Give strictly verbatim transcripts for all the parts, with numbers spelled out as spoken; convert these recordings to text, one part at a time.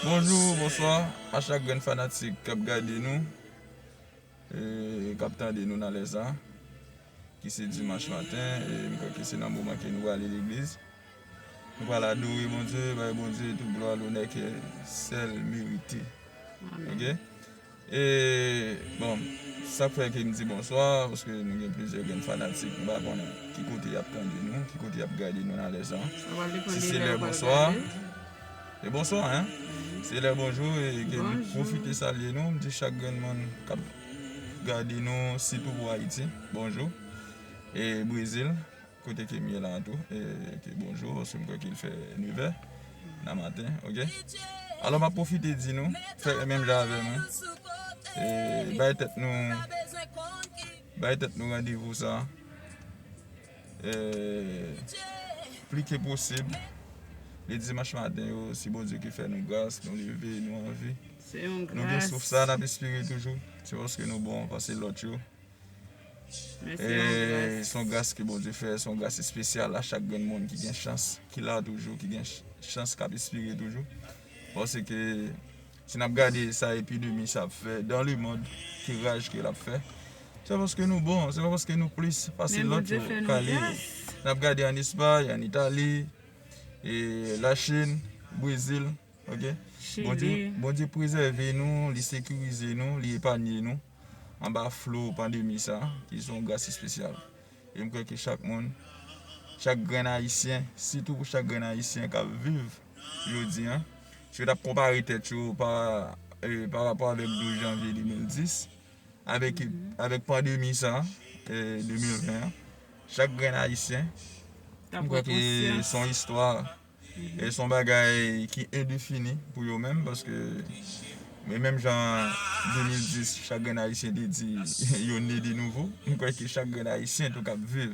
Bonjou, bonswa a chak grenn fanatik k ap gade nou, e k ap tande nou nan lè sa, ki se dimanch maten, e m kwè ke se nan moman ke nou prale legliz. Nou pral adore Bondye, bay Bondye tout glwa, lonè ke sèl merite. Amèn. Oke? E, bon, sa k fè ke m di bonswa, paske nou gen plizyè grenn fanatik, m pa konnen ki kote y ap tande nou, ki kote y ap gade nou nan lè sa. Sa pral depann de lè yo pral gade. Si se lè bonswa, e bonswa, en. Mhm. Se lè bonjou, e ke nou pwofite salye nou. M di chak grenn moun k ap gade nou, sitou pou Ayiti, bonjou. E Brezil, kote ke m ye la tou, e ke bonjou, paske m kwè ke l fè nevè nan maten, oke? Alò, m ap pwofite di nou, fè menm jan avè mwen. E bay tèt nou, bay tèt nou randevou sa, e pli ke posib, le dimanch maten yo, si Bondye ki fè nou gras, nou leve, nou anvi. Se yon gras. Nou gen souf sa, n ap espere toujou. Se paske nou bon pase lòt yo. Mèsi, yon gras. E se yon gras ke Bondye fè, se yon gras espesyal a chak grenn moun ki gen chans, ki la toujou, ki gen ch-, chans, k ap espere toujou. Paske si n ap gade sa epidemi sa ap fè dans le monde, ki raj ke l ap fè, se paske nou bon, se pa paske nou plis pase lòt yo k ale. N ap gade ann Espay, ann Itali, e Lachin, Brezil, oke? Chili. Bondye, Bondye prezève nou, li sekirize nou, li epanye nou anba flo pandemi sa, ki se yon gras espesyal. E m kwè ke chak moun, chak grenn Ayisyen, sitou pou chak grenn Ayisyen k ap viv jodi a, si yo t ap konpare tèt yo pa, e, pa rapò avèk douz janvye de mil dis, avèk, avèk pandemi sa, e, de mil ven an, chak grenn Ayisyen, m kwè ke se yon istwa, e se yon bagay ki endefini pou yo menm, paske, men menm jan de mil dis, chak grenn Ayisyen te di yo ne de nouvo, m kwè ke chak grenn Ayisyen tou k ap viv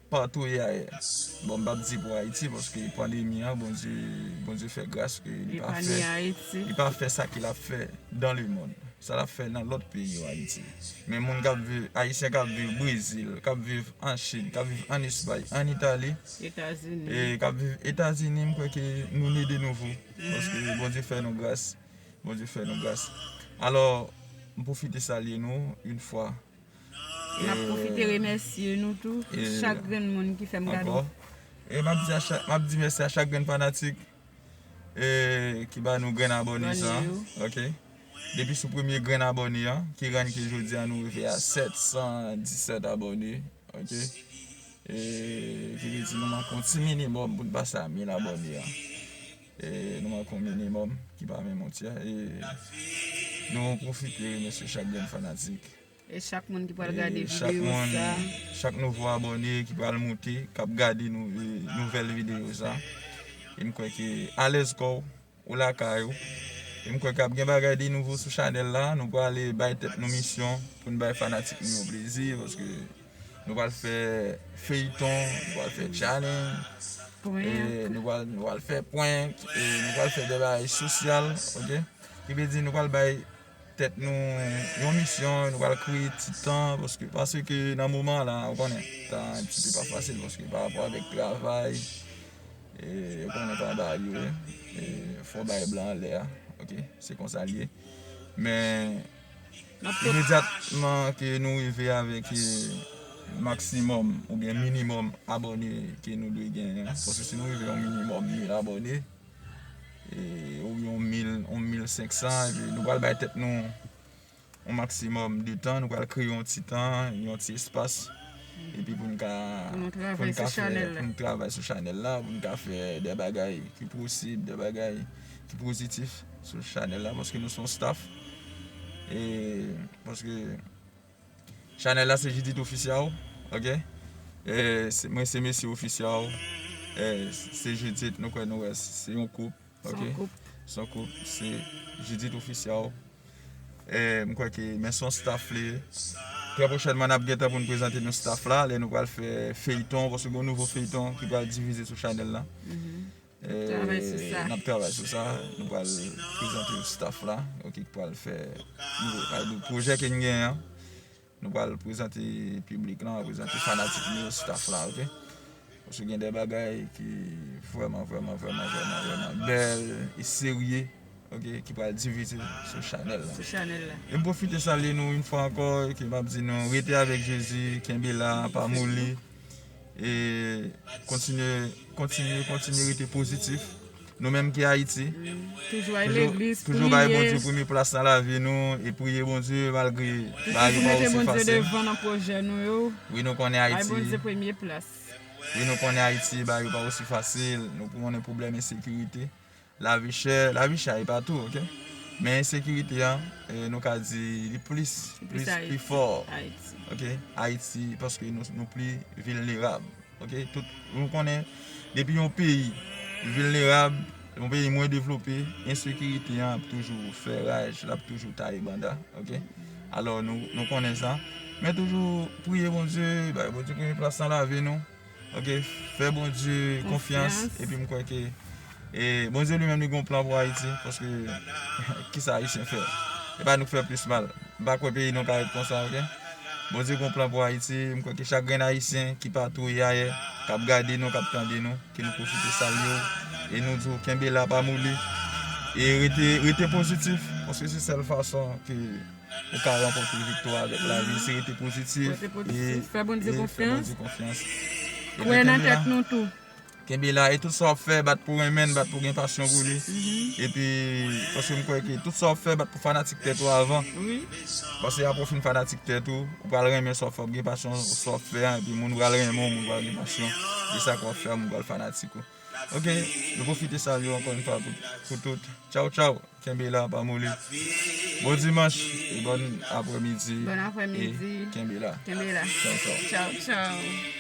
patou ye ayè. Bon, m p ap di pou Ayiti, paske pandemi an, Bondye, Bondye fè gras ke li pa fè, li pa fè sa ke l ap fè dans le monde, sa l ap fè nan lòt peyi yo Ayiti. Men moun k ap viv, Ayisyen k ap viv Brezil, k ap viv an Chin, k ap viv ann Espay, ann Itali, e k ap viv Etazini, m kwè ke nou ne de nouvo. Paske Bondye fè nou gras. Bondye fè nou gras. Alò, m pwofite salye nou yon fwa. E n ap pwofite remèsye nou tou, chak grenn moun ki fè m gade. E m ap di a chak, m ap di mèsi a chak grenn fanatik, e, ki ba nou grenn abòne sa, oke? Depi sou premye grenn abòne an, ki rann ke jodi a nou rive a sèt san disèt abòne, oke? E, ki vle di nou manke yon ti minimòm pou n pase a mil abòne an. E, nou manke yon minimòm ki pa menm yon tyè. E, nou pwofite remèsye chak grenn fanatik. E chak moun ki pral gade videyo sa. Chak nouvo abòne ki pral moute, k ap gade nou, e, nouvèl videyo sa. E m kwè ke alèz kò w, ou lakay ou. E m kwè k ap gen bagay de nouvo sou chanèl la. Nou prale bay tèt nou misyon pou n bay fanatik nou yo plezi, paske nou pral fè feyton, nou pral fè challenge, e nou pral, nou pral fè prank, e nou pral fè de bagay sosyal, oke? Ki vle di nou pral bay tèt nou yon misyon, nou pral kreye ti tan, paske, paske nan moman la, ou konnen, tan yon ti pe pa fasil, paske pa rapò avèk travay, e, ou konnen pa bagay yo ye, e, fò bay blan anlè a, oke? Se konsa l ye. Men, imedyatman ke nou rive avèk, e, maksimòm oubyen minimòm abòne ke nou dwe genyen, paske si nou rive yon minimòm mil abòne, e, ou yon mil, yon mil senk san, epi nou pral bay tèt nou yon maksimòm de tan, nou pral kreye yon ti tan, yon ti espas, epi pou n ka, pou n ka fè, pou n travay sou chanèl la, pou n ka fè de bagay ki posib, de bagay ki pozitif sou chanèl la, paske nou se yon staff, e paske chanèl la se Judith Official, oke? E, se, mwen se mesye Official, e, se Judith, nou kwè nou wè, se yon koup, oke? Se yon koup, se Judith Official. E, m kwè ke, men se yon staff li ye. Trè pwochènman, n ap gentan pou n prezante nou staff la, lè nou pral fè feyton, paske gen yon nouvo feyton ki pral divize sou chanèl la. E, n ap travay sou sa. Nou pral prezante staff la, oke, ki pral fè, nou, pral di pwojè ke n genyen an. Nou pral prezante piblik la, prezante fanatik nou yo, staff la, oke? Paske gen de bagay ki vrèman, vrèman, vrèman, vrèman, vrèman bèl e serye, ok, ki pral divize sou chanèl la. Sou chanèl la. E m pwofite salye nou yon fwa ankò, ke m ap di nou rete avèk Jezi, kenbe la, pa moli. E kontinye, kontinye, kontinye rete pozitif. Nou menm ki Ayiti, Toujou al legliz, toujou bay Bondye priye. Premye plas nan lavi nou e priye Bondye malgre bagay yo Toujou pa mete osi Bondye fasil. Devan nan pwojè nou yo. Wi, nou konnen Bay Ayiti. Bondye premye plas. Wi, nou konnen Ayiti, bagay yo pa osi fasil. Nou konnen pwoblèm ensekirite. Lavi chè, lavi chè e pa tou, ok? Men ensekirite an, eh, nou ka di li plis, Li plis plis, Ayiti. Pli fò, Ayiti. Ok? Ayiti, paske nou, nou pli vilnerab. Ok? Tout, nou konnen, depi yon peyi vilnerab, yon peyi mwen devlope, ensekirite an ap toujou fè raj, l ap toujou taye banda. Ok? Alò, nou, nou konnen sa. Men toujou priye Bondye, bay Bondye premye plas nan lavi nou. Ok? Fè Bondye konfyans, Konfyans. Epi m kwè ke e Bondye li menm li gen yon plan pou Ayiti, paske kisa Ayisyen fè? E pa nou k fè plis mal. M pa kwè peyi nou ka ret konsa, ok? Bondye gen yon plan pou Ayiti. M kwè ke chak grenn Ayisyen ki patou e ayè, k ap gade nou, k ap tande nou, ke nou pwofite salye w. E nou di w kenbe la, pa moli. E rete, rete pozitif, paske se sèl fason ke ou ka rankontre viktwa avèk lavi, se rete pozitif. Rete pozitif, fè Bondye e fè konfyans. Bondye konfyans. Kwè nan tèt nou tou. Kenbe la, e tout sa w ap fè, bat pou renmen l, bat pou gen pasyon pou li. Epi, paske m kwè ke tout sa w ap fè, bat pou fanatik tèt ou avan. Wi. Paske apre w fin fanatik tèt ou, ou pral renmen sa w ap fè, w ap gen pasyon sa w ap fè a, epi moun pral renmen w, moun pral gen pasyon de sa ke w ap fè a, moun pral fanatik ou. Ok, nou pwofite salye w ankò yon fwa pou, pou tout. Tchaw, tchaw. Kenbe la, pa moli. Bon dimanch e bon aprèmidi. Bon aprèmidi. E kenbe la. Kenbe la. Tchaw, tchaw. Tchaw, tchaw.